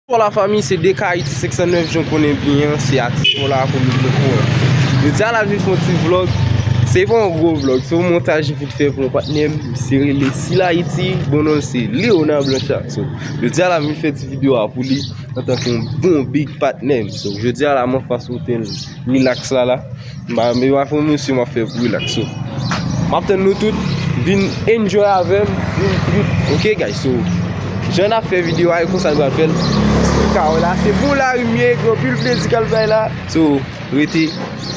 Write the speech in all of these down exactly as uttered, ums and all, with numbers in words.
Pou la fanmi, se D K Haiti senk san nèf, jan w konnen byen an, se atis mwen la pou nou poko an. Jodi a la vin fè yon ti vlog. Se pa yon gwo vlog, se yon montaj vit fè pou yon patnè m, misye rele Sil Haiti, bon non l se Léonard Blanchard. So, jodi a la vin fè ti videyo a pou li, antanke yon bon big patnè m. So, jodi a la m anfas otèl Relax la la. M pa, m pa fè yon misye m ap fè pou relax. So, m ap tann nou tout, vin enjoy avè m, vin trip. Ok, guys, so, jan n ap fè videyo a, e konsa n pral fè l. Ka wè la, se bon lari m ye, gen anpil plezi k al bay la. So, rete,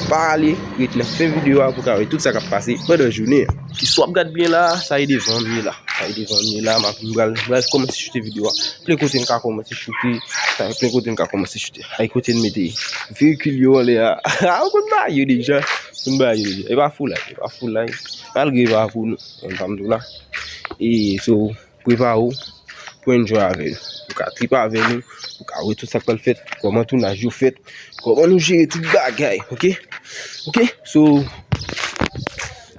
pa ale, rete nan fen videyo a pou ka wè tout sa k ap pase pandan jounen an. Si w ap gad byen la, sa e devan m ye la. Sa e devan m ye la, m ap, m pral, m pral kòmanse choute videyo a. Plen kote m ka kòmanse choute, sa, plen kote m ka kòmanse choute. Ay, kote n mete veyikil yo anlè a. A, ou konn bagay yo deja. Ou konn bagay yo deja. E pa foulay, e pa foulay. Malgre e pa pou nou, men m pa m tou la. E, so, prepare w pou enjoy avè nou. Pou ka trip avè nou, pou ka wè tout sa k pral fèt, kòman tounaj yo fèt, kòman nou jere tout bagay, ok? Ok? So,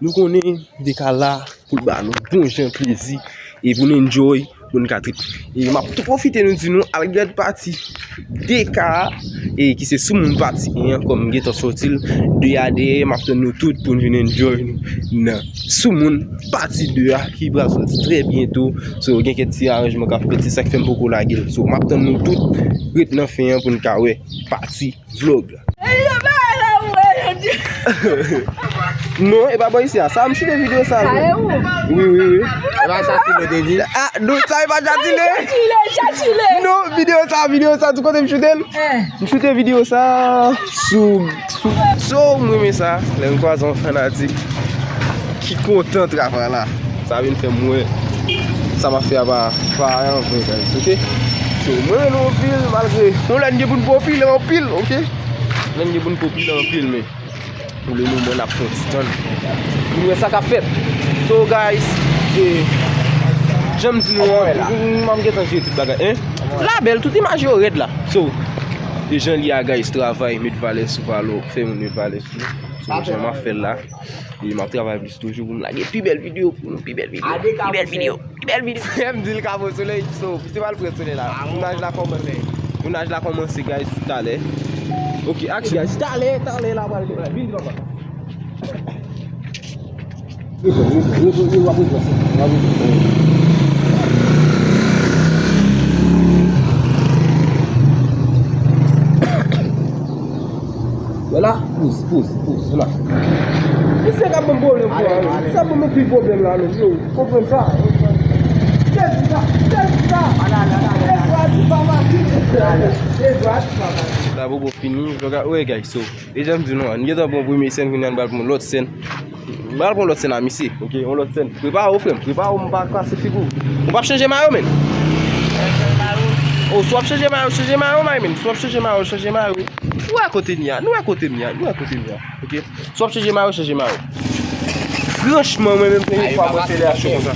nou konnen D K la pou l ba nou bon jan plezi e pou n enjoy, pou n ka trip. E m ap tou pwofite nou di nou al gad pati de ka a, e ki se Soumoun pati en an, kòm m gentan sòti l de a dèyè, m ap tann nou tout pou n vin enjoy nou nan Soumoun pati de a ki pral sòti trè byento. So, gen kèk ti aranjman k ap fèt, se sa k fè m poko lage l. So, m ap tann nou tout, ret nan fen an pou n ka wè pati vlog la. Non, e pa bò isi a. Sa, m choute videyo sa, non. Wi, wi, wi. E pa Jatile te di. Ah, non, sa e pa Jatile. Non, videyo sa, videyo sa, tout kote m choute l. M choute videyo sa sou, sou, so, m renmen sa. Lè m kwaze yon fanatik ki kontan travay la. Sa vin fè m wè sa m ap fè a pa, pa anyen vre, guys, ok? So, m renmen nou anpil, malgre yon lè n gen pou n popilè anpil, ok? Lè n gen pou n popilè anpil, men pou le moman n ap fè yon ti tann pou n wè sa k ap fèt. So, guys, e, jan m di nou an, m ap gentan jere tout bagay, en? La bèl, tout imaj yo rèd la. So, e jan l ye a, guys, travay, met valè sou valè, fè moun met valè sou nou. So, jan m ap fè l la. E m ap travay plis toujou pou m lage pi bèl videyo pou nou, pi bèl videyo, pi bèl videyo, pi bèl videyo. Frè m di l ka pran solèy, so, se pa l pran solèy la. Tounaj la kòmanse. Tounaj la kòmanse, guys, talè. Ok, action. Guys, talè, talè la pral demarre. Vin devan pòt la. Repran, repran, repran, repran, w ap repran sa. W ap repran sa. Vwala, poz, poz, poz, la. Misye k ap ban m pwoblèm pou a, non. Sa ban m anpil pwoblèm la, non. Yo, konprann sa. Pèdi sa, pèdi sa. Pèdi sa, di pa mati. Pèdi sa, di pa mati. Sa poko fini, vlog la, wè, guys, so. E jan m di nou an, n gentan pran premye sèn, kounye a n pral pran lòt sèn. M pral pran lòt sèn a misye, ok, yon lòt sèn. Prepare w, frè m, prepare w, m pa kase figi w. Ou p ap chanje mayo, menn? Oh, si w ap chanje mayo, chanje mayo, my man. Si w ap chanje mayo, chanje mayo. Nou wè kote n ye a, nou wè kote n ye a, nou wè kote n ye a, ok? Si w ap chanje mayo, chanje mayo. Franchman, mwen menm, premye fwa mwen fè lè a cho konsa.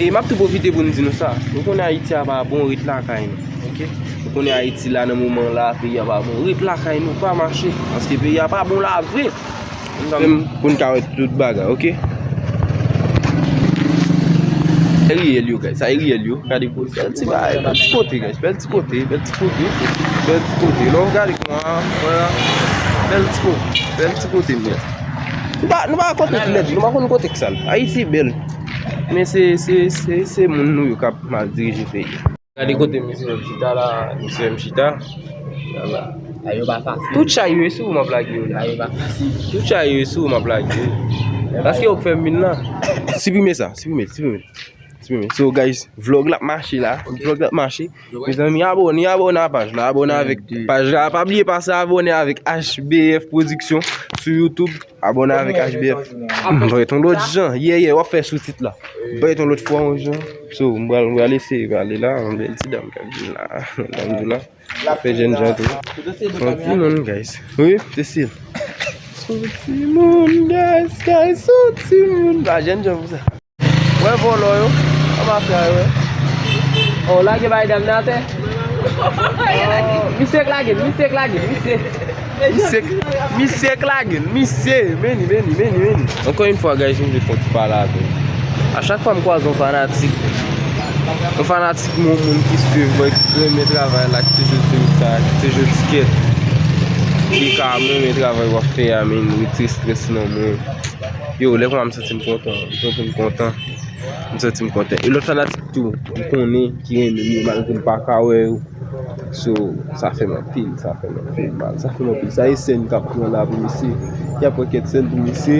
E m ap tou pwofite pou m di nou sa. Nou konnen Ayiti a pa bon, ret lakay nou, ok? Nou konnen Ayiti la, nan moman la, peyi a pa bon. Ret lakay nou, pa mache. Paske peyi a pa bon la vre. Pou n ka wè tout bagay, ok? Sa e riyèl yo, guys. Sa e riyèl yo. Gade bèl ti bagay, bèl ti kote, guys. Bèl ti kote, bèl ti kote. Bèl ti kote. Lè w gade kòman, vwala. Bèl ti kote, bèl ti kote, men. Nou pa, nou pa konn kote k lèd, nou pa konn kote k sal. Ayiti bèl. Men se, se, se, se moun nou yo k ap mal dirije peyi a. Gade kote misye menm chita la, misye menm chita. Tout chay yo e sou ou m ap lage yo la. Tout chay yo e sou ou m ap lage yo. Paske yo k fè m vin la. Siprime sa, siprime, siprime. Siprime. So, guys, vlog la ap mache la. Vlog la ap mache. Mezanmi, abòne, abòne a paj la. Abòne avèk paj la. Pa bliye pase abòne avèk H B F Production sou YouTube. Abòne avèk H B F. Mwen t yon lòt jan. Yeah, yeah, w ap fè sou tit la. Mwen t yon lòt fwa yon jan. So, m pral, m pral eseye pale la. Yon bèl ti dam k ap vin la. Dam di la. L ap fè jèn jan tou. Se yon timoun, guys. Wi, se sil. Se yon timoun, guys, guys, se yon timoun. Pa jèn jan pou sa. Wè vòlò yo. Anba fè a yo, wè. Oh, lage bay dam nan atè. Oh, misye k lage l, misye k lage l, misye. Misye k, misye k lage l, misye. Meni, meni, meni, meni. Ankò yon fwa, guys, m vle fè yon ti pale avè w. A chak fwa m kwaze yon fanatik, Yon fanatik mwen, yon moun ki swiv mwen, ki renmen travay la, ki toujou di m sa, ki toujou di ke li ka renmen travay w ap fè a, men retire strès nan mwen. Yo, lè konsa m santi m kontan, m santi m kontan, m santi m kontan. E lòt fanatik tou, m konnen ki renmen m yo, malgre m pa ka wè yo. So, sa fè m anpil, sa fè m anpil mal, sa fè m anpil. Sa e sèn k ap pran la pou misye. Y ap pran kèk sèn pou misye.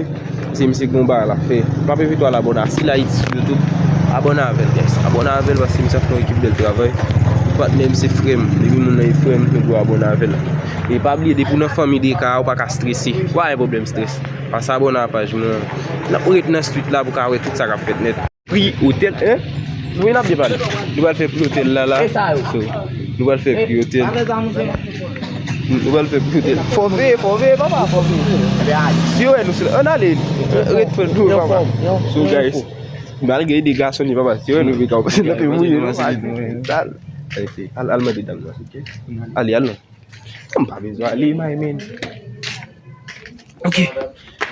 Se misye ki gon bagay l ap fè. M ap envite w al abòne a Still Haiti sou YouTube. Abòne avè l, guys. Abòne avè l paske misye ap fè yon ekip bèl travay. Patnè m se frè m. Depi moun nan e frè m, nou dwe abòne avè l. E pa bliye, depi w nan fanmi D K a, ou pa ka strese. Ou pa gen pwoblèm strès. Pase abòne a paj mwen. N ap ret nan street la pou ka wè tout sa k ap fèt nèt. Pri otèl, en? Wi, n ap byen pale. Nou pral fè pri otèl la, la. So, nou pral fè pri otèl. Nou pral fè pri otèl. Fò veye, fò veye, papa, fò veye. Si yo wè nou, se, ann ale. Ret fè dlo, papa. So, guys, malgre de gason li, papa, si yo wè nou, vin ka pase nan pe mouye, nou pa sal. Al, al mande dam nan. Ale, al non. M pa bezwen ale, my man. Ok.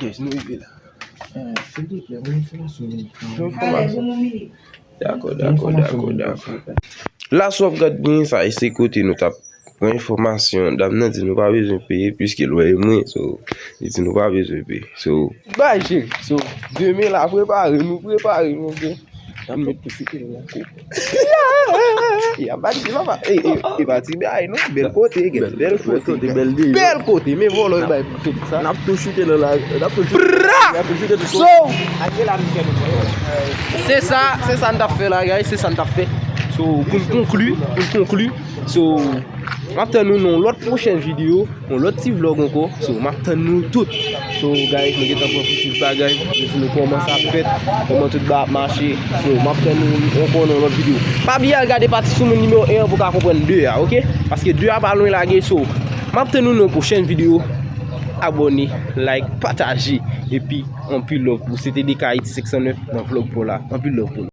Guys, nou rive la. Silvouplè, mwen enfòmasyon. Mwen enfòmasyon. Dakò, dakò, dakò, dakò. La, si w ap gad byen, sa e se kote nou t ap pran enfòmasyon. Dam nan di nou pa bezwen peye, piske l wè e mwen, so, li di nou pa bezwen peye. So, bay cheri. So, demen la, prepare nou, prepare nou, ok? N ap met tou chite l la. Ya, pati papa. E, e, e pati bay non. Bèl kote, gen bèl kote. Bèl kote, men vòlò e bay Felix sa. N ap tou chite l la. N ap tou chite. N ap tou chite tou. So, se sa, se sa n t ap fè la, guys, se sa n t ap fè. So, pou n konkli, pou n konkli. So, m ap tann nou nan yon lòt pwochèn videyo, yon lòt ti vlòg ankò. So, m ap tann nou tout. So, guys, nou gentan pran pou tout bagay. Nou di nou kòman sa ap fèt, kòman tout bagay ap mache. So, m ap tann nou ankò nan yon lòt videyo. Pa bliye al gade pati sou moun nimewo en an pou w ka konprann de a, ok? Paske de a pa lwen lage, so, m ap tann nou nan yon pwochèn videyo. Abòne, like, pataje, epi anpil love pou se te D K Haiti senk san nèf nan vlòg pou la. Anpil love pou nou.